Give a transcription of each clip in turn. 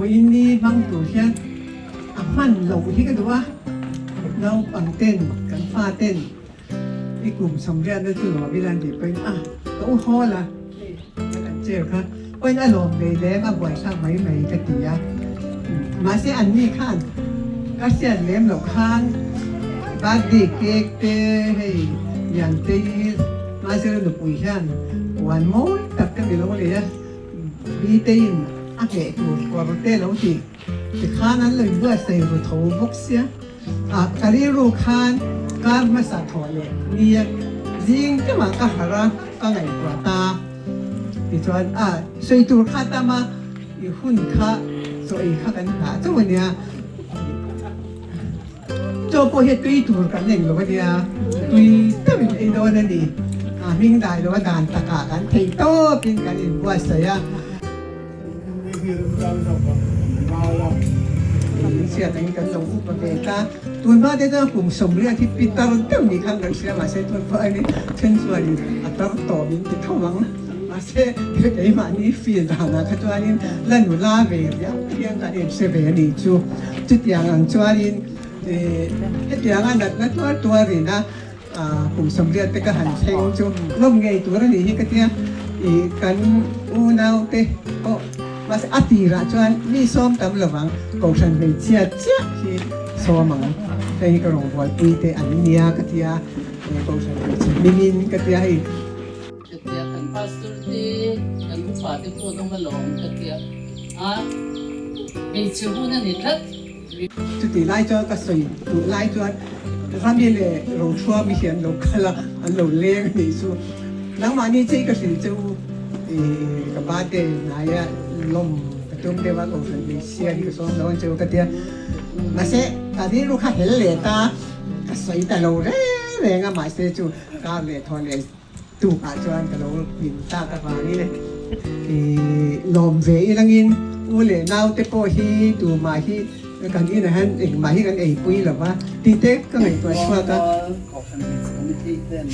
Vawiin ni hmang tur hian a hman loh hi ka duh a, naupang ten kan fa ten i kum sawmriatna chu lawm ila an tih pawhin a ka u hawl a, hei kan chair kha pawhin a lawm ve lem a buaithlak mai mai ka ti a, mahse an ni khan ka hriat lem loh khan birthday cake te hei Liantei Mazira nupui hian puan mawi tak te mi lo lei a. Bitein a hneh tur kawr te lo ti tikhan an lo inbuatsaih ru tho bawk sia. Ah, ka rilru khan kar hmasa thawh leh nia zing deuhah ka harh a, ka ngaihtuah ta. Tichuan, ah, sawi tur kha tam a, i hun kha chaw ei kha kan nghah chauh a nia. Chaw pawh hi tui tur kan eng lo a nia, tui deuhin ei dawn a ni. A hming dai lo a dan takah kan theih tawpin kan inbuatsaih a. Chhiat angin kan lo upa ve ta. Tun hma te chuan kum 80 hi pi tar deuh ni khan kan hria mahse tun pawh a ni then chuanin a tar tawp in ti tho ang. Mahse keimahni feel danah kha chuanin la nula ve riau hian kan inhre ve a nih chu. Chutiang ang chuanin hetianga natna tuar tuarin a kum 80 te ka han thleng chu lawm ngei tur a nih hi ka tia. Ih kan unaute pawh mahse a tirah chuan mi sawm tam lovang kohhran hmeichhia chiah hi sawm ang. Hei hi ka rawngbawlpui te an nia ka tia kohhran hmeichhe hmingin ka tia hei. Ka tia kan pastor te kan upa te pawh an awm alawm ka tia a hmeichhe hun a ni tlat. Chutih lai chuan ka sawi duh lai chuan Rami leh Rothruami hi an lo kal a, an lo leng a nih chu. Nangmahni che i ka hrilh che u ih ka birthday hnaia lawm ka tum deuh a kohhran hmeichhia hi ka sawm lo ang che u ka tia. Mahse ka rilru kha hel leh ta ka sawi ta lo reng reng a mahse chu kar leh thaw leh Tukah chuan ka lo hlim tak avangin lawm ve ilangin u leh naute pawh hi tumah hi kan inah hian engmah hi kan eipui lo va tih te ka ngaihtuah chhuak a. Muangmual Kohhran Hmeichhe Committee ten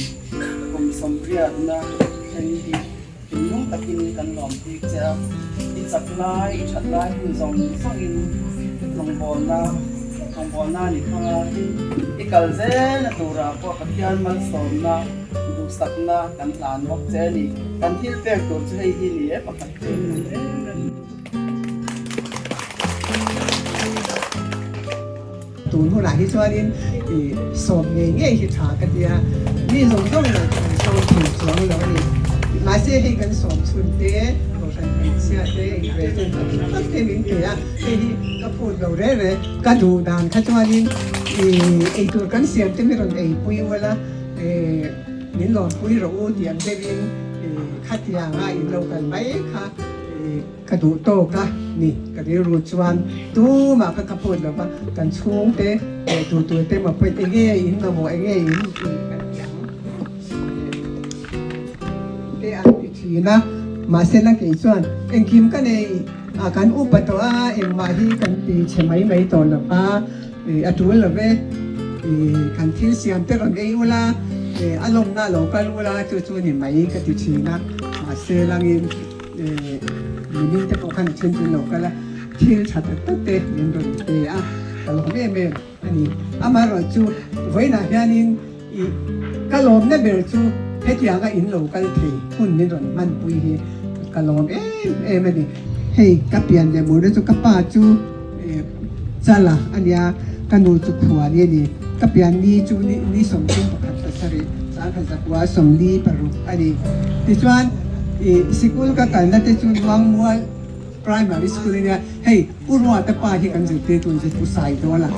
kum sawmriatna thleng hi thinlung takin kan lawm bik che a, i chak lai, i that lai hun zawng zawngin rawngbawlna rawngbawlna ni hmang a, i kal zelna turah pawh Pathian malsawmna Duhsakna kan hlan bawk che a ni. Kan thil pek tur chu hei hi ni e pakhat te in em em. Tun hunah hi chuanin i sawm ngei ngei hi tha ka tia, mi zawng zawng lo kan sawm thei chuang lo a ni. Mahse hei kan sawm chhun te, kohhran hmeichhia te, inpresident tak tak te min pe a, hei hi ka phut lo reh reh. Ka duh dan kha chuanin i eitur kan siam te mi rawn eipui ula, Min lawmpui rawh u tih ang deuhin khatianga in lo kal mai kha ka duh tawk a ni. Ka rilru chuan tumah kha ka phut lo va, kan chhungte leh tutute maw pawhin enge in mamawh enge in kan ti ang te an ti thin a. Mahse la kei chuan engkim ka nei a, kan upa tawh a, engmah hi kan ti chhe mai mai tawh lo va. A tul lo ve, kan thil siam te rawn ei ula, a lawmna lo kal ula chu chu ni mai ka ti thin a, mahse langin mihring te pawh khan a then chu an lo kal a, thil tha tak tak te min rawn pe a, ka lawm em em a ni. Amaherawh chu vawiinah hianin ka lawmna ber chu hetianga in lo kal thei hun min rawn hmanpui hi ka lawm em em a ni. Hei ka pian leh murna chu ka pa chu. Chala a nia, ka nu chu khuani a ni. Ka pian ni chu ni 31 pasarih, 1946 a ni. Tichuan, ih sikul ka kalna te chu Luangmual Primary School a nia. Hei, Pu Ruata pa hi kan zirtirtu ni chu Pu Saidawla.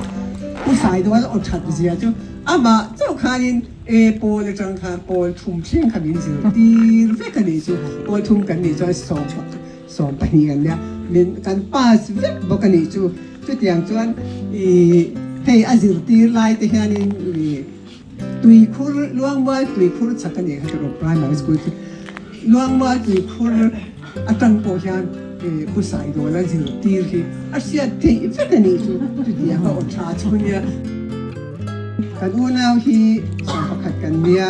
Pu Saidawla aw that zia chu amah chauh khanin e pawl atang khan pawl thum thleng kha min zirtir vek a nih chu. Pawl thum kan nih chuan 12 kan nia, min kan pass vek bawk a nih chu. Chutiang chuan ih hei a zirtir lai te hianin ih tuikhur Luangmual tuikhur chhak a nih kha tiraw primary school chu Luangmual tuikhur atang pawh hian ih Pu Saidawla zirtir hi a hriat theih vek a nih chu. Chutiang a aw tha chu nia. Kan unau hi 11 kan nia,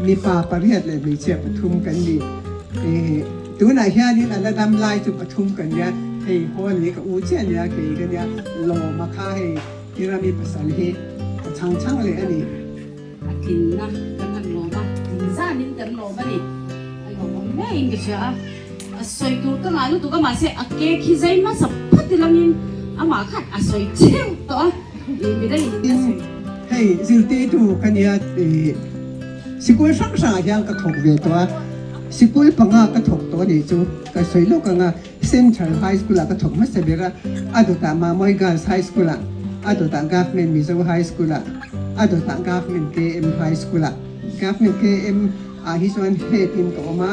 mipa pariat leh hmeichhia pathum kan ni. Ih. Tunah hianin a la dam lai chu pathum kan nia. Hei hawl hi ka u chiah nia kei ka nia lawma kha hei i rami pasal hi ka chhang chhang leh a ni. A tlinna kan han lawm a, tlin zanin kan lawm a ni. A lawmawm ngeiin ka hria a, a sawi tur ka ngah lutuk a mahse a cake hi zai hmasa phawt ilangin amah khan a sawi cheu tawh a, ih midangin a sawi. Hei zirtirtu ka nia ih sikul hrang hrangah hian ka thawk ve tawh a, sikul panga ka thawk tawh a nih chu ka sawi lawk ang a. Central High School ah ka thawk hmasa ber a, a dawtah Mamawii Girls High School ah, a dawtah Government Mizo High School ah, a dawtah Government KM High School ah. Government KM ah hi chuan head in ka awm a,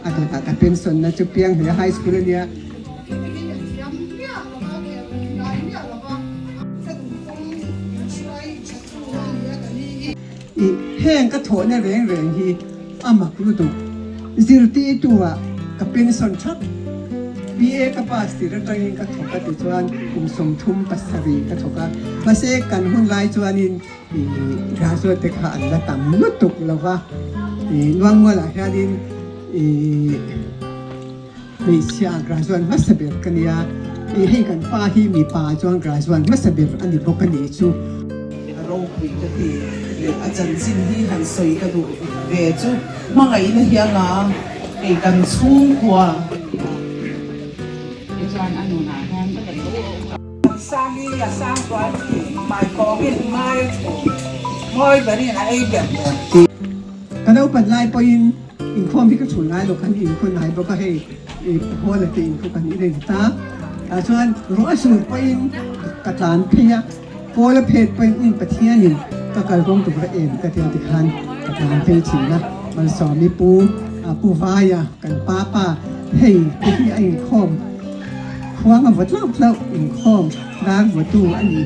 a dawtah ka pension na chu Pianghlei High School a nia. I heng ka thawhna reng reng hi a mak lutuk. Zirtirtu ah ka pension thap. BA ka pass tir atangin ka thawk a ti chuan kum 37 ka thawk a. Mahse kan hun lai chuanin i graduate te kha an la tam lutuk lo va. I Luangmualah hianin i hmeichhia graduate hmasa ber ka nia. I hei kan pa hi mipa chuan graduate hmasa ber a ni bawk a nih chu. A ropui ka ti leh a chanchin hi han sawi ka duh ve chu hmangaihna hian a kei kan chhungkua. Tichuan a nunah hian ka lo Sangi a sang chuan mai kawngin mai a thu mawi berin a ei ber ber. Ka naupan lai pawhin inkhawm hi ka chhun ngai lo khan inkhun ngai bawk a hei hall te inkhu kan inei ta tah chuan ruah sur pawhin ka tlan phei a. Kawl a phet pawhin in Pathianin ka kalkawng tur a em ka tia tikhan ka tlan phei thin a, Malsawmi pu Pu Vaia kan pa pa hei te hi a inkhawm khuang a vaw tlauh tlauh inkhawm dar vawtu a ni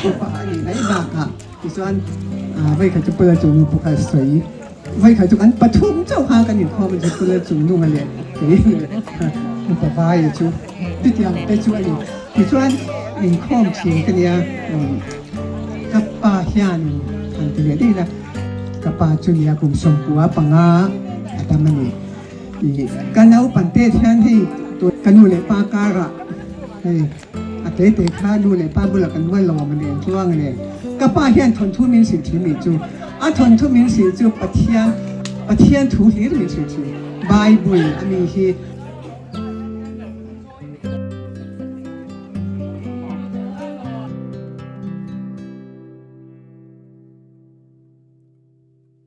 upa a nih mai bakah tichuan vawikhat chu Pula Chungnu pawh kha sawi vawikhat chu kan pathum chauh kha kan inkhawm a ni Pula Chungnunga leh kei leh Upa Vaia chu. Chutiang te chu a ni. Tichuan inkhawm thin ka nia, ka pa hian han ti leh daih la, ka pa chu nia kum 95 a dam a ni. Ka naupan te hian hei ka nu leh pa karah hei a te te kha nu leh pa bulah kan mual lo a nen tluang a nen. Ka pa hian thawnthu min hrilh thin nih chu. A thawnthu min hrilh chu Pathian Pathian thu hlir min hrilh thin. Bible a mi hi.